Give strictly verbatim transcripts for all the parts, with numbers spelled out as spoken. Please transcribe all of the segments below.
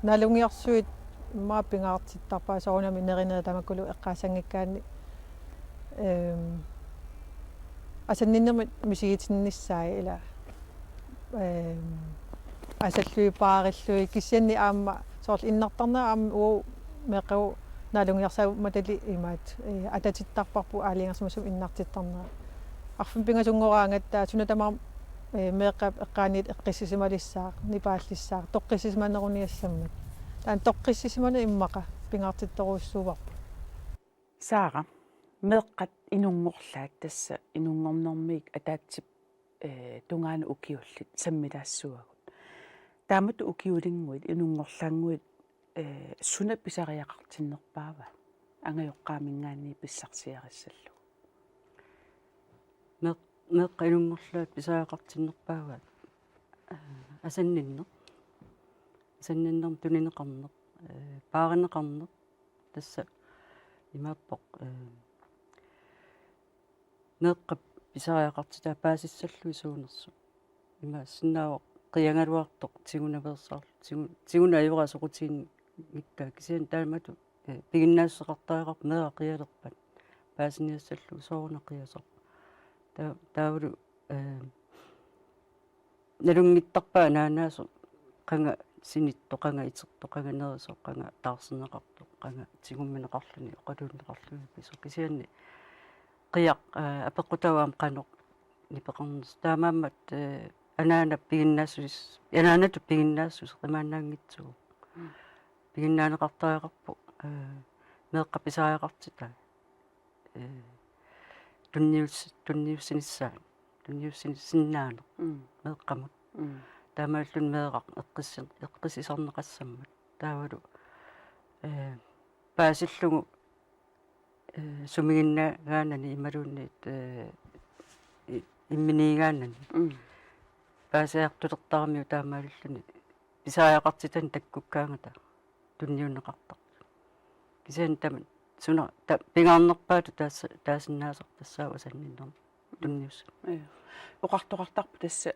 Naalungiarsuit immaqa pingaartittarpaat soorunami nerinerit tamakkulu eqqaassanngikkaanni, ehm, asanninnermik misigitinnissaat ila, ehm, asallui paarillui kisianni aamma soorlu innartarnera aamma uagut meeqqagut naalungiarsaammata imaat, eh, atatittarparput aalajangersimasumik innartittarnera. Arfineq-pingasunngoraangatta suna tamaat, eh, meeqqap eqqaaniit eqqissisimalissaaq, nipaallissaaq, toqqissisimaneruniassammat. Taanna toqqissisimaneq immaqa pingaartittorujussuuarput. Saara, meeqqat inunngorlaat tassa inunngornermiit ataatsip, eh, tungaanut ukiullit sammilaassuagut. Taamatut ukiulinnguit inunngorlaannguit, eh, suna pisariaqartinnerpaava angajoqqaaminngaanniit pissarsiarissallugu? Meeq-, meeqqat inunngorlaat pisariaqartinnerpaavaat, eh, asanninneq. Asanninnermik tunineqarneq, eh, paarineqarneq, tassa imaappoq, eh, meeqqap pisariaqartitaa paasissallugit suunersoq. Imaassinnaavoq qiagaluartoq tigunaveersaarlugu, tigu-, tiguneq ajoraa soqutiginngikkaa kisianni taamatut, eh, piginnaassuseqartariaqarpoq meeraq qialerpat paasiniassallugu sooruna qiasoq. Ta-, taavalu, eh, nalunngittarpaat anaanaasoq qanga sinittoq, qanga itertoq, qanga nerisoq, qanga taarserneqartoq, qanga tigummineqarluni, oqaluunneqarluni pisoq. Kisianni qiaq, eh, apeqqutaavoq aamma qanoq nipeqarnersoq. Taamaammat, eh, anaanap piginnaassuseq, anaanatut piginnaassuseq imaannaanngitsuuvoq. Mm. Piginnaaneqartariaqarpoq, eh, meeqqap pisariaqartitaa. Eh, tunnius-, tunniussinissaa-, tunniussisinnaaneq. Mm. Meeqqamut. Mm. Taamaalilluni meeraq eqqissi-, eqqissisarneqassammat. Taavalu, eh, paasillugu, eh, sumiginnagaanani imaluunniit, eh, i-, imminiigaanani. Mm. Paasiartulertaramiuk taamaalilluni pisariaqartitanik takkukkaangata tunniunneqartartoq. Kisianni tama suna ta-, pingaarnerpaatut taas-, taasinnaasarput tassaavoq asanninnermik tunniussat. Ja. Oqartoqartarpoq tassa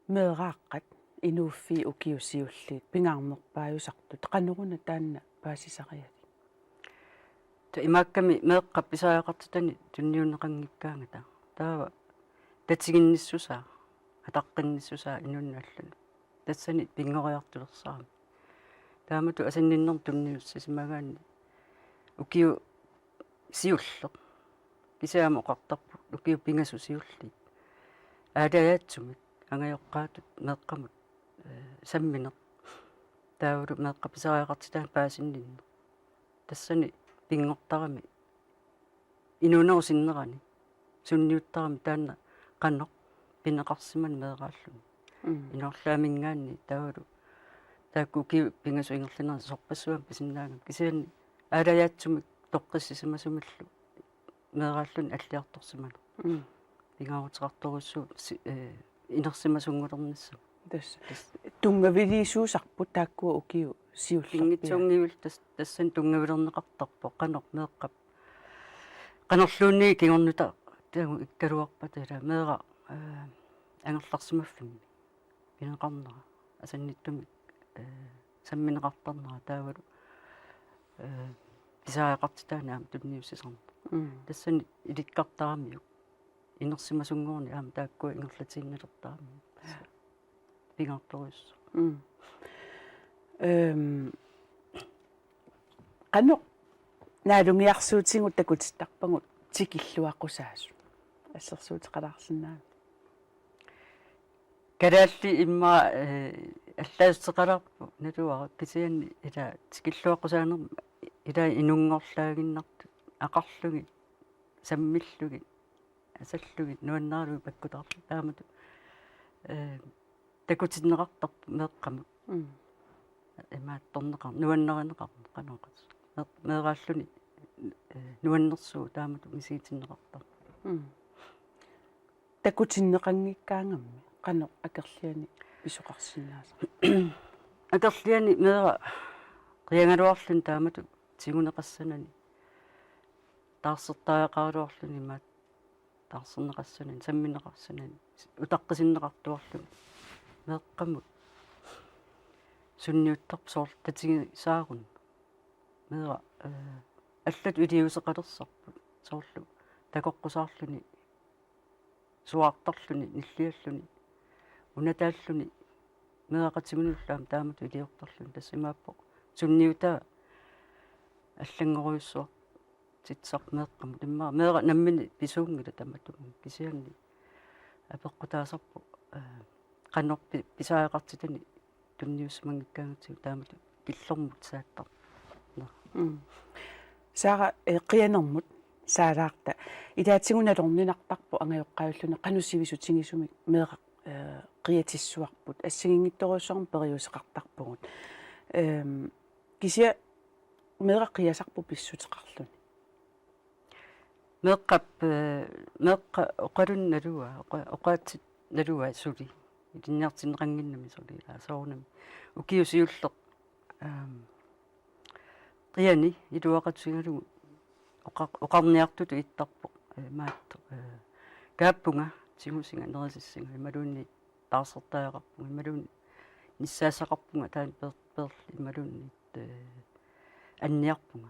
meeraaqqat inuuffiit ukiut siulliit pingaarnerpaajusartut, qanoruna taanna paasisarigalutit? Ta-, imaakkami meeqqap pisariaqartitanik tunniunneqanngikkaangata. Taava tatiginnissusaa, ataqqinnissusaa inunnut allanut. Tassani pinngoriartulersaramik. Taamatut asanninnermik tunniussisimagaanni ukiut siulleq. Kisianni aamma oqartarput ukiut pingasut siulliit. Aalajaatsumik angajoqqaatut meeqqamut, eh, sammineq. Taavalu meeqqap pisariaqartitaanik paasinninneq. Tassani pinngortarami inuunerup sinnerani sunniuttarami taanna qanoq pineqarsimaneq meeraalluni. Mm. Inorlaaminngaanniit taavalu taakku ukiut pingasut ingerlaneranni sorpassuarnik pisinnaagami. Kisianni aalajaatsumik toqqissisimasumillu meeraalluni alliartorsimaneq. Mm. Pingaaruteqartorujussuuvoq si-, eh, inersimasunngulernissamut. Tassa. Tassa. Tunngaviliisuusarput taakkua ukiut siullerpiaat. Pinngitsoorngivilluta tas-, tassani tunngavilerneqartarpoq qanoq meeqqap. Qanorluunniit kingornuta taanna ikkaluarpata ila meeraq, eh, angerlarsimaffimmi pineqarnera. Asannittumik, eh, sammineqartarnera taavalu, eh, pisariaqartitaanik aamma tunniussisarneq. Mm. Tassani ilikkartaramiuk. Inersimasunngornermi aamma taakkua ingerlatiinnalertarami. Ja. Pingaartorujussuuvoq. Mm. Ehm, qanoq naalungiarsuutigut takutittarpagut tikilluaqqusaasut? Assersuuteqalaarsinnaavit? Kalaallit immaqa, eh, allaassuteqalaarput naluara kisianni ila tikilluaqqusaanermi ila inunngorlaaginnartut aqarlugit, sammillugit, asallugit, nuannaralugit pakkutaarlugit taamatut, eh, takutinneqartarput meeqqamut. Mm. Imaattorneqar-, nuannarineqarneq qanoq. Meeq-, meeraalluni, eh, nuannersuuvoq taamatut misigitinneqartarpoq. Mm. Takutinneqanngikkaangammi qanoq akerlianik pisoqarsinnaasarpa? Akerlianik meeraq qiagaluarluni taamatut tiguneqassanani. Taarsertariaqaraluarluni imaattoq taarserneqassanani, sammineqassanani, utaqqisinneqartuarluni. Meeqqamut. sunniuttarput soorlu tatigisaaruni. Meeraq, eh, allatut iliuuseqalersarput. Soorlu takoqqusaarluni, suaartarluni, nillialluni, unataalluni, meeraqatiminullu aamma taamatut iliortarluni, tassa imaappoq sunniutaa allanngorujussuartitsisarpoq meeqqamut. Immaqa meeraq nammineq pisuunngilaq tamatumunnga, kisianni apeqqutaasarpoq, eh, qanoq pi-, pisariaqartitani tunniussimanngikkaangatsigu taamatut killormut saattarpoq. Nå. Mm. Saara, eh, qianermut saalaarta. Ilaatigut nalorninartarpoq angajoqqaajulluunniit qanoq sivisutigisumik meeraq, eh, qiatissuarput. Assigiinngitsorujussuarmik periuseqartarpugut. Ehm, kisianni meeraq qiasarpoq pissuteqarluni. Meeqqap, eh, meeqqap oqalunneq naluaa, oqa-, oqaatsit naluai suli. Ilinniartinneqannginnami suli ilaa soorunami. Ukiut siulleq, aam, qiani iluaqutigalugu oqa-, oqarniartutut ittarpoq, eh, maattoq, eh, kaappunga, tigusinga, nerisissinga, imaluunniit taarsertariaqarpunga, imaluunniit nissaassaqarpunga taanna peer-, peerli, imaluunniit, eh, anniarpunga.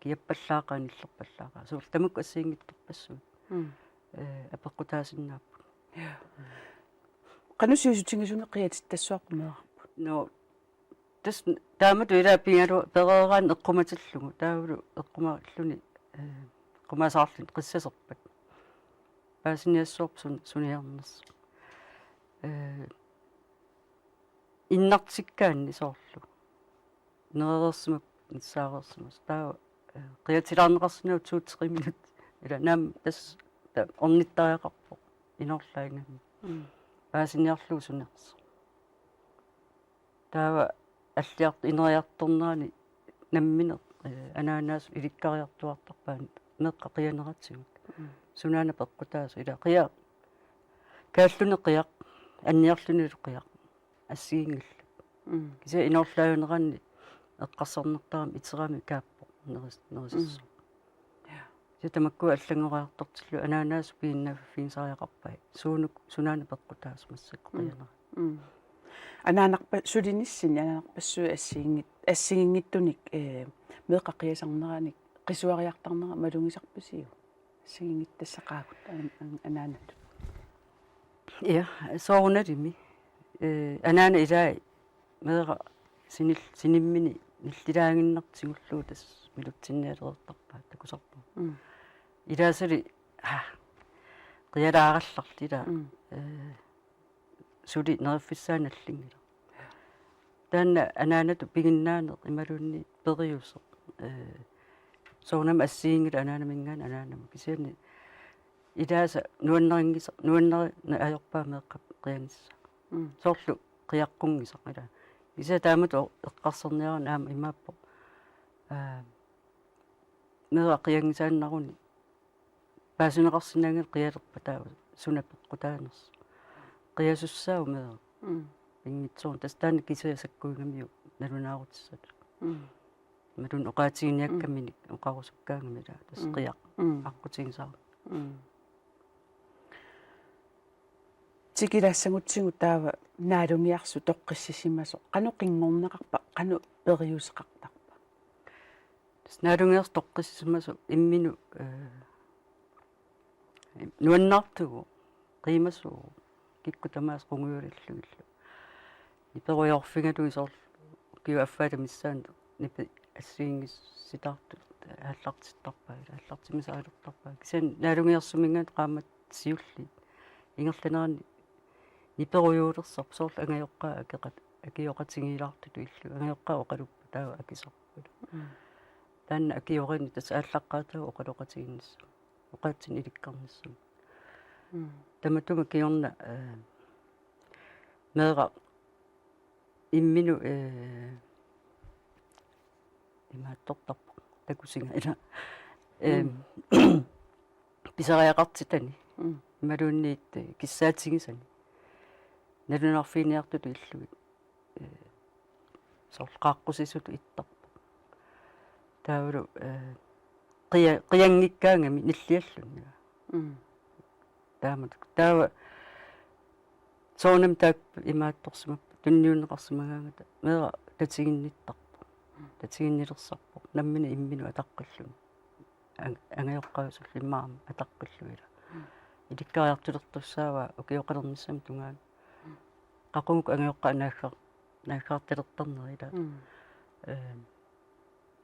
Kiappallaaqaaq, nillerpallaaqaaq. Soorlu tamakku assigiinngitsorpassuit. Mm. Eh, apeqqutaasinnaapput. Ja. Qanoq sivisutigisumik qiatittassuarput meerarput? Nå, tassa taamatut ilaa pigalugu pereeraanni eqqumatillugu. Taavalu eqqumalluni, eh, eqqumasaarluni qissaserpat. Paasiniassuarput sun-, suniarnersoq. Eh, innartikkaanni soorlu. Nerereersimapput, nissaareersimasoq. Taava, eh, qiatilaarneqarsinnaavoq to-tre minut. Ilaa naamik tassa ta-, ornittariaqarpoq. Inorlaagami. Mm. Paasiniarlugu sunersoq. Taava alliart-, ineriartornerani nammineq, eh, anaanaasut ilikkariartuaartarpaat meeqqat qianeratigut. Mm. Sunaana peqqutaasoq ilaa qiaq. Kaalluni qiaq, anniarlunilu qiaq. Assigiinngillat. Mm. Kisianni inorlaagineranni eqqarsarnertarami iterami kaappoq neris-, nerisissoq. Mm. Ja. Kisianni tamakku allanngoriartortillugit anaanaasut piginnaaffiffigisariaqarpai. Suunuk-, sunaana peqqutaasoq massakkut. Mm. Qianera. Mm. Anaanarpa-, sulinissinni anaanarpassuit assigiinngit-, assigiinngitsunik, eh, meeqqat qiasarneranik qisuariartarnera malugisarpisiuk? Assigiinngitsussaqaagut an-, an-, anaanatut. Ja, soorunalimi. Eh, anaana ilai meeraq sinil-, sinimmini nillilaaginnartigullugu tassa milutsinnialereertarpaa takusarput. Mm. Ilaasali, ah, qialaarallarli ilaa. Mm. Eh, suli neriffissaani nallinngilaq. Taanna anaanatut piginnaaneq imaluunniit periuseq. Eh, soorunami assigiinngilaq anaanaminngaanniit anaanamut. Kisianni ilaasa nuannarinngisaq, nuannari-, na-, ajorpaa meeqqap qianissaa. Mm. Soorlu qiaqqunngisaq ilaa. Kisianni taamatut eqqarsarniaraanni aamma imaappoq. Aa, meeraq qianngisaannaruni paasineqarsinnaanngilaq qialerpat taava suna peqqutaanersoq. Qiasussaavoq meeraq. Mm. Pinngitsoornani tassa taanna kisianni sakkugigamiuk nalunaarutissatut. Mm. Imaluunniit oqaatiginiakkaminik, mm, oqarusukkaangami ilaa tassa, mm, qiaq. Mm. Aqqutigisarami. Mm. Tikilaassagutsigu taava naalungiarsuup toqqissisimasoq. Qanoq qinngorneqarpa, qanoq periuseqartarpa? Tassa naalungiarsuup toqqissisimasoq imminut, eh, nuannaartuuvoq, qiimasuuvoq, kikkut tamaasa qungujulillugillu. Niperujoorfigalugit soorlu ukiup affaata missaani nipi assigiinngissitaartut aallartittarpaat, aallartimmisaalertarpaat. Kisianni naalungiarsuminngaanniit qaammat siulliit ingerlaneranni niperujuulersarput soorlu angajoqqaat akeqat-, akioqatigiilaartutut illugu. Angajoqqaat oqaluppoq taava akisarput. Mm. Taanna akiorinni tassa aallaqqaataavoq oqaloqatigiinnissamut. Oqaatsinik ilikkarnissamut. Mm. Tamatuma kingorna, eh, meeraq imminut, eh, imaattortarpoq takusinga ilaa. Em, mm, pisariaqartitani. Mm. Imaluunniit, eh, kissaatigisani. Nalunaarfiginiartutut illugit. Eh, soorlu qaaqqusisutut ittarpoq. Taavalu, eh, qia-, qianngikkaangami nilliallunni. Mm. Taamatut. Taava soorunami taakku imaattorsimappat tunniunneqarsimagaangata. Meeraq tatiginnittarpoq. Tatiginnilersarpoq. Nammineq imminut ataqqilluni. Ang-, angajoqqaasullu immaqa aamma ataqqillugit. Ilikkariartulertussaavaa ukioqalernissamut tungaanut. Qaqugukkut angajoqqaat naagga-, naaggaartalertarnerat ilaa. Mm. Ehm,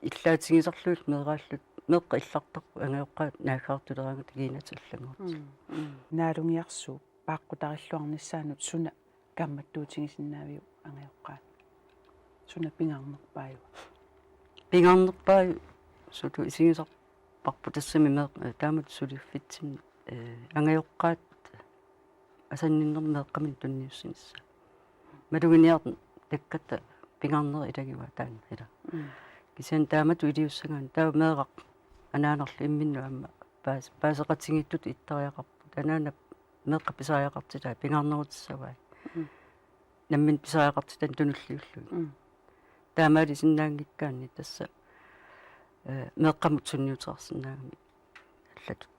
illaatigisarlugit meeraalluta, meeqqat illartarput angajoqqaat naaggaartuleraangatta kiinatik allanngortut. Mm, mm. Naalungiarsuup paaqqutarilluarnissaanut suna kaammattuutigisinnaaviuk angajoqqaanut? Suna pingaarnerpaajuvoq? Pingaarnerpaajuvoq suli isigisarparput tassami meeq-, eh, taamatut suliffitsinni, eh, angajoqqaat asanninnermut meeqqaminut tunniussinissaat. Maluginiartakkatta pingaarnerit ilagivaat taanna ilaa. Mm. Kisianni taamatut iliussagaanni taava meeraq anaanarlu imminnut aamma paas-, paaseqatigiittutut ittariaqarput. Anaanap meeqqap pisariaqartitaa pingaarnerutissavai. Mm. Nammineq pisariaqartitanik tunulliullugit. Mm. Taamaalisinnaanngikkaanni tassa, eh, meeqqamut sunniuteqarsinnaagami allatut.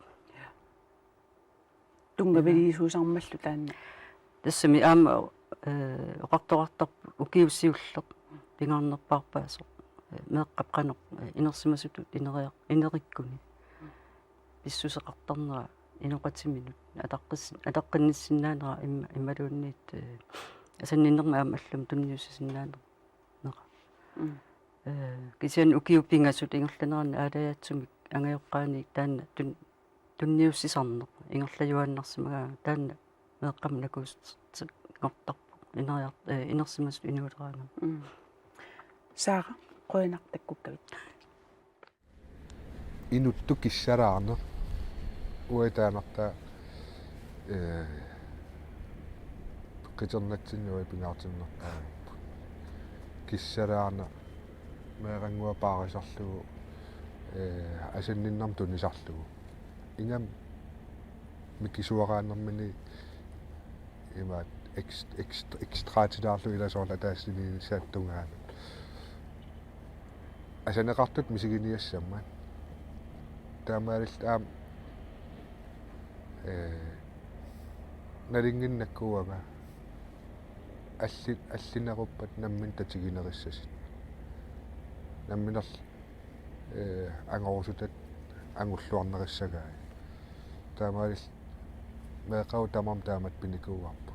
Tunngaviliisuusarmallu taanna. Tassami aamma, eh, oqartoqartarput ukiut siulleq pingaarnerpaarpaasoq, eh, meeqqap qanoq, eh, inersimasutut ineriar-, inerikkuni pissuseqartarnera inoqatiminut ataqqis-, ataqqinnissinnaanera imma-, imaluunniit, eh, asanninnermut aamma allamut tunniussisinnaanera. Nera. Mm. Eh, kisianni ukiut pingasut ingerlaneranni aalajaatsumik angajoqqaaniit taanna tun-, tunniussisarneq ingerlajuaannarsimagaangat taanna meeqqamut nakuutinngortarpoq ineriar-, eh, inersimasutut inuuleraangama. Mm. Saara, qujanaq takkukkavit. Inuttut kissalaarneq. Uanga taanna, eh, qiternatsinni uanga pingaartinnerpaajupput. Kissalaarneq meerannguaq paarisarlugu, eh, asanninnermut tunisarlugu. Ingammik mikisuaraanermini imaat ekst-, ekst-, ekstraatilaarlugu ilaa soorlu ataatsimiinnissaata tungaanut. Asaneqartut misiginiassammat. Taamaalilluta aamma, eh, nalinginnakkuanga alli-, allineruppat nammineq tatiginerissasut. Namminerlu eh, angorusutat angulluarnerissagai. Taamaalilluta meeqqavut tamarmik taamatut pinikuuarput.